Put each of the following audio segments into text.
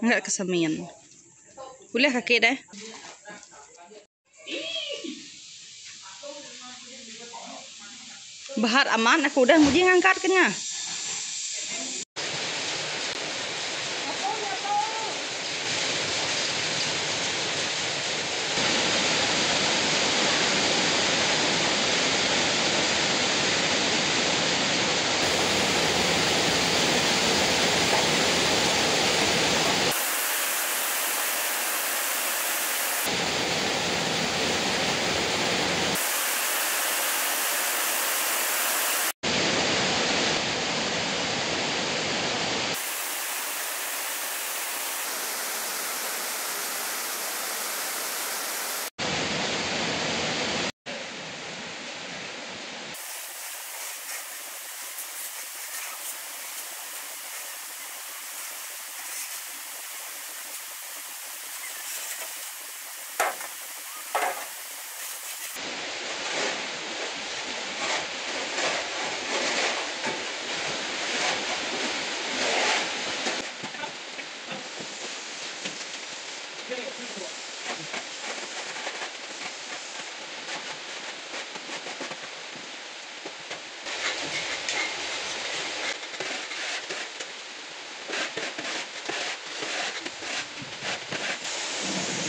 Enggak ke semin. Ulih kaki deh. Behat amat aku udah nguji ngangkat ke nya.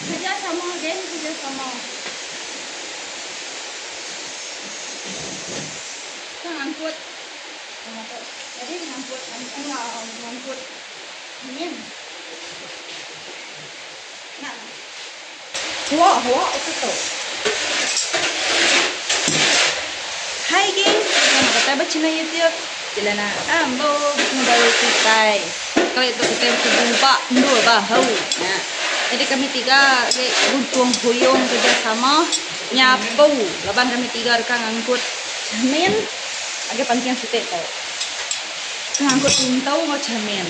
Kerja sama geng, kerja sama. Kan angkut. Jadi ngangkut ngangkut min. Nak. Hua hua itu tu. Hai geng, selamat datang ba channel YouTube Jelana Ambo baru kitai. Kali tu kitai bejumpa endur bahu. Nya. Jadi kami tiga agi guntung huyung kerjasama nyapu laban kami tiga deka ngangkut cermin agi panting siti tu. Ngangkut pintu enggau cermin.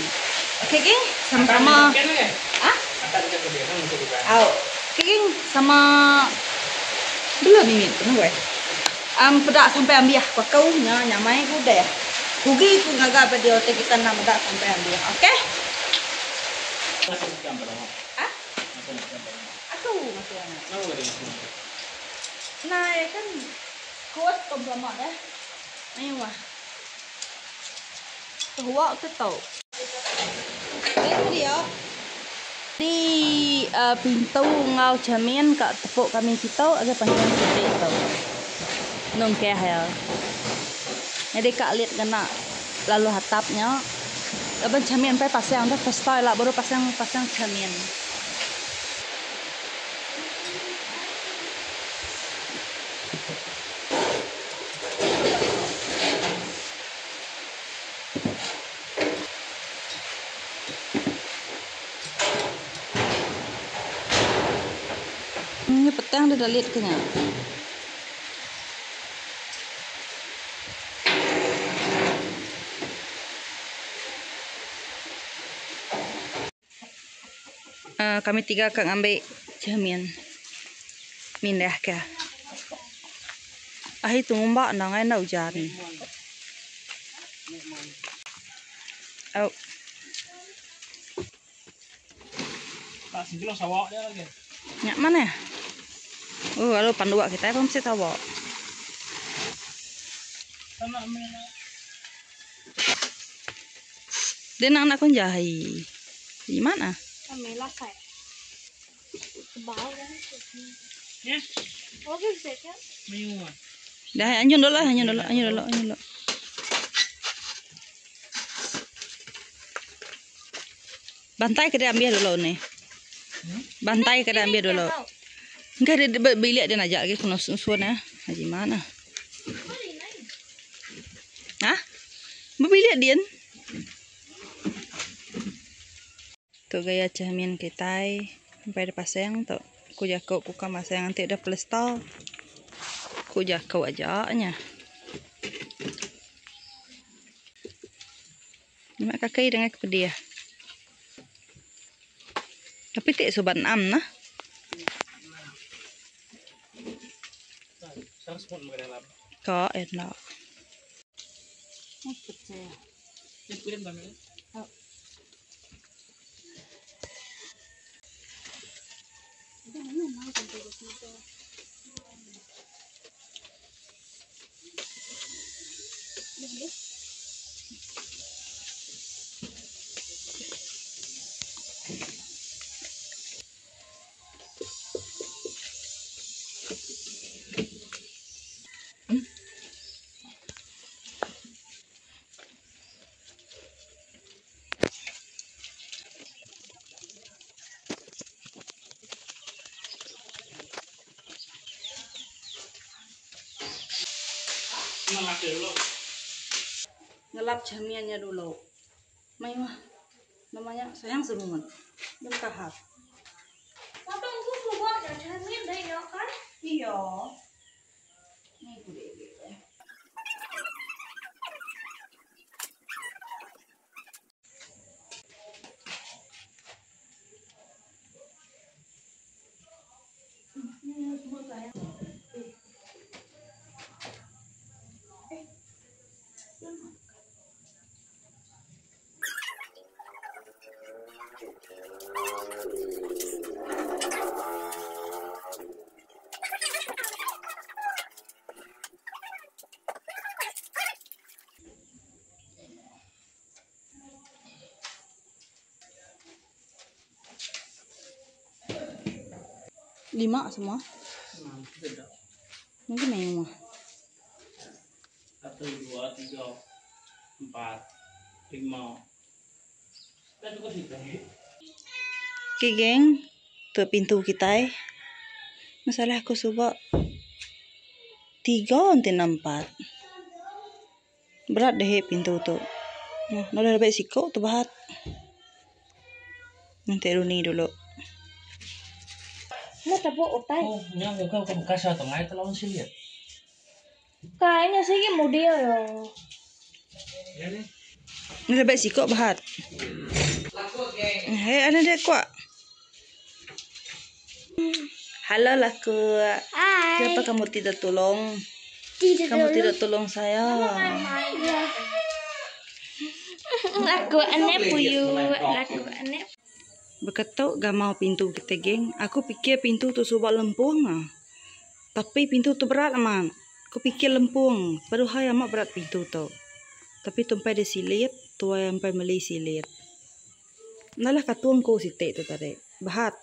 Okey geng, sama-sama. Ah? Au. Okey geng, sama bela mimit penuh eh. Am peda sampai ambih ku aku nya nyamai ku deh. Rugi ku ngaga video ti kita enda meda sampai ambih. Okey. Ah? Aku ngasuh nya. Nai kan kuat ko belama deh. Mayuh. Tuak ke tu. Ini dia. Di uh, pintu enggau cermin ka tepuk kami situ agai panjang siti tu. Nungkeh ya. Jadi ka lit kena lalu hatap nya. Laban cermin pai pasang dah pesta ila baru pasang pasang cermin. Nya petang deh dalit ke nya. Uh, kami tiga ka ngambi cermin mindah ke. Ahi tu ngumba nang ai enda ujan. Au. Nya mana? Oh, lalu pandua kita pun mesti tawa. Dia nak nak jahi. Di mana? Dah anyun dulu lah, anyun dulu, anyun dulu, anyun dulu. Bantai ke dia ambil dulu ni. Bantai ke dia ambil dulu. Enggak dia bilik dia najak lagi kena susun ya. Haji mana? Hah? Berbilik dia. Tu gaya cermin kitai sampai dipasang tu. Ku jaku ku ka masang enti udah plesta. Ku jaku aja nya. Nyema kaki dengan ke pedih. Tapi ti sobat am nah. Ka enak. Ngelap cermin nya dulu. Mayuh nama nya sayang serumun. Nyau tahap. Iya. Ni ku dek. Lima semua. Mungkin mayuh. Satu, dua, tiga, empat, lima. Okay geng, tu pintu kitai. Masalah aku suba tiga enti enda empat. Berat dehe pintu tu. Nah, udah lebih siko tu bahat. Nanti Runi dulu. Oh, nya bukan ke bekas atau ngai telon siliat. Kayaknya sih model yo. Ni lebih siko bahat. Hei, ada dia kuat. Halo laku. Hai. Kenapa kamu tidak tolong? Tidak Kamu tidak tolong saya. Aku anak puyu, aku anak. Beketuk gamau pintu kita geng. Aku pikir pintu tu subak lempung ah. Tapi pintu tu berat amat. Aku pikir lempung. Padahal amat berat pintu tu. Tapi tumpai dia silit, tuai sampai meli silit. Nalah katung ku sitik tu tadi. Bahat.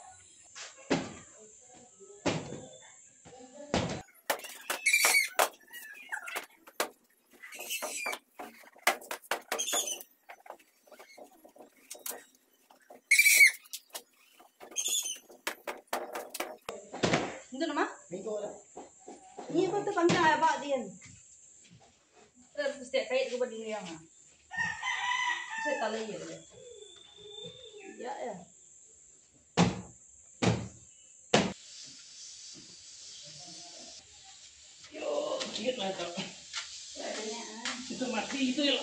Itu nama? Ni aku terpanggil abak dia. Terus setiap kait aku berdiri yang. Saya tak lagi ya. Ya ya. Yo, sikit lah kau. Itu mati itu ya.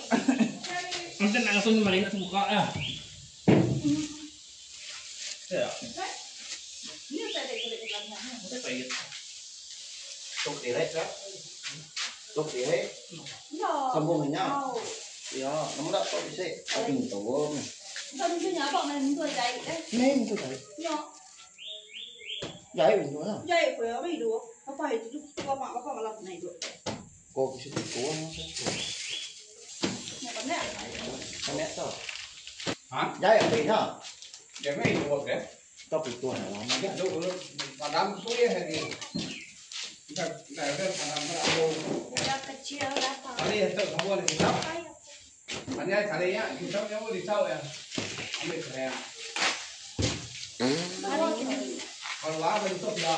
Nanti langsung kembali ke muka ya. Ya. Ni saya ada kulit belakang. Udah pahit. Tok direk kah? Tok direk. Ya. Sambungannya. Ya, nama tak tok bisa. Pintu. Kau ni apa main pintu jahit eh? Ni pintu jahit. Ya. Jahit pintu lah. Jahit pun apa itu? Apa itu? Bapak bapak malam naik itu. Kau bisa pintu lah. Ni apa ni? Kami tak. Hả? Jahit apa ini? Để mấy đồ kìa. Tok pintu lah. Cái đồ bà đám suối hay gì? Để cái bà đám nó đồ. Kecil lah. Ở đây tự không có thì sao? Anh ấy thả đây á, thì sao nhau thì sao vậy? Anh ấy thả. Còn lá bên tốt là.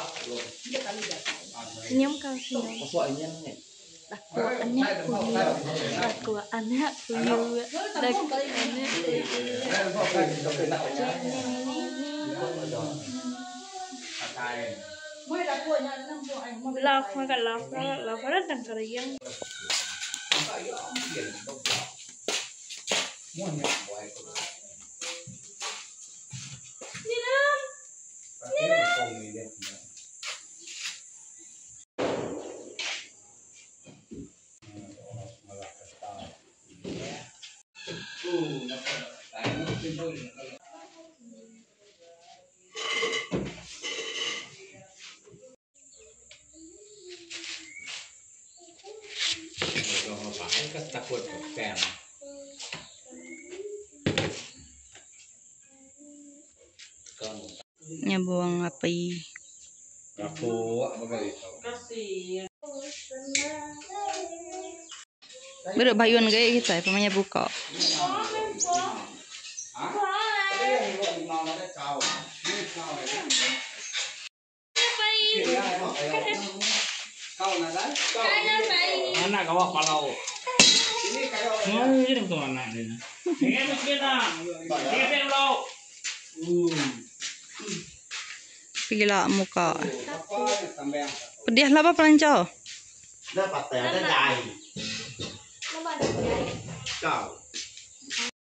Senyum kau senyum. Masuk airnya ni. Aku anak puyu. Aku anak puyu. Aku anak puyu. Lọc mà cả lọc lọc rất đằng cái Nyabung api. Beduk bayun gaya kitai pemaya buka. Anak gawa palau. Ini betul anak dia. Ini mungkin lah. Ini dulu. Pila muka. Pedih lah ba pelanca.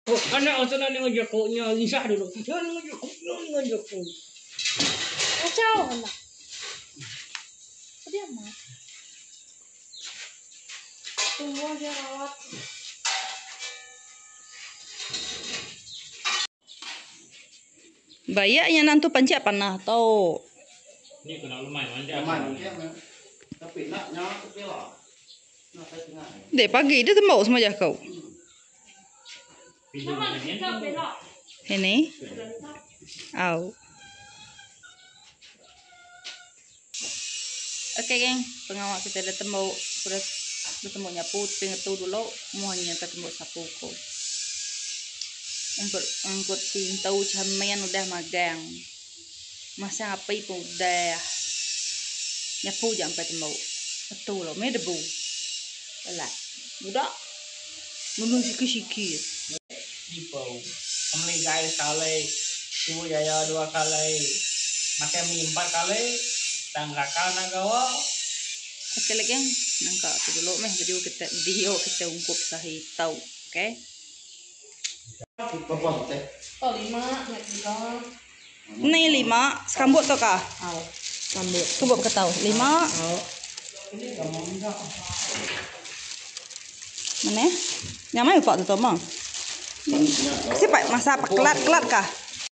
Oh, anak orang sana dengan jakuknya risah dulu. Dengan jakuknya dengan jakuk. Kacau anak. Pedih amat. Tunggu dia rawat. Bayak nya nantu pancak panah tu. Ni kena lumai manja. Dek pagi dia tembok semua jakau. Ini. Au. Okey geng, pengawa kita dah tembok, udah betembok nyapu tapi ngetu dulu muhanya ka tembok sapu ko. Angkut angkut pintu cermin udah magang. Masang api pun udah. Nyapu ja empai tembok. Ngetu lo meh debu. Belak. Budak nulung sikit-sikit. Dipau. Meligai sekali, Sibu Jaya dua kali, makai mi empat kali, tang rakal enda gawa. Ok lah geng, nangka tu dulu meh video kita video kita ungkup sahi tau ok. Ni lima sekambut tu kah? Sambut. Sekambut ke tau. Lima. Mana? Nyamai upak tu tau mah. Siapa masa apa kelat kelat kah?